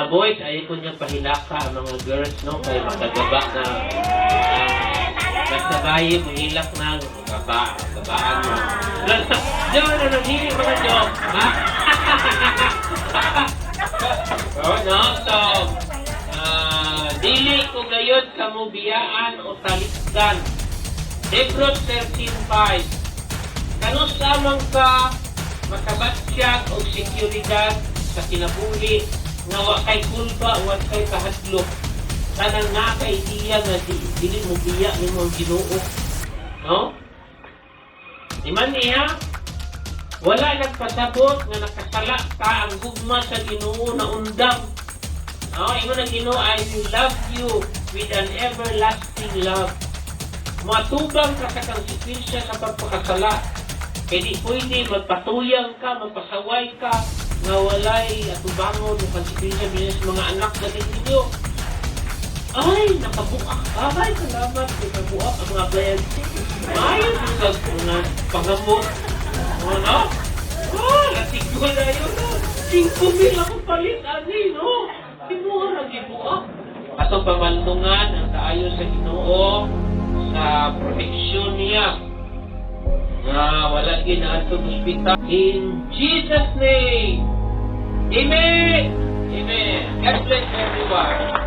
Mga boys, ayaw ko niyo pahilaka ang mga girls, no? Kay makagaba na. Basta bayi, muhilak na, gaba, gabaan mo. Joke, no, no, dili mga joke. Ha? Oh, no? So, dili ko gayod kamo biyaan o talikdan. Hebrews 13:5. Kanus-a man ka makabatsyag og seguridad sa kinabuhi nga wa kay kulba, wa kay kahadlok? Kanang naa kay ideya nga dili mo biya nimo ang Ginoo. No? Iman niya, wala nagpasabot nga nakasala ka, ang gugma sa Ginoo na undang. No, ingon ang Ginoo, "I will love you with an everlasting love." Matubang ka sa konsekwensya sa pagpakasala. Kaya di pwede magpatuyang ka, magpasaway ka, nga walay atubangon o konsekwensya bilang sa mga anak na ninyo. Ay, nakabuak. Ay, salamat. Nakabuak ang mga appliances. Ay, sa mga pangamot. Ano? Oh, nasiguro na yun, no? 5,000 ako palit, ani, no? Kinuha na gibuak. Atong pamalungan ang kaayo sa Ginoo sa proteksyon niya nga wala gyud na ospital. In Jesus' name. Amen. Amen. God bless everyone.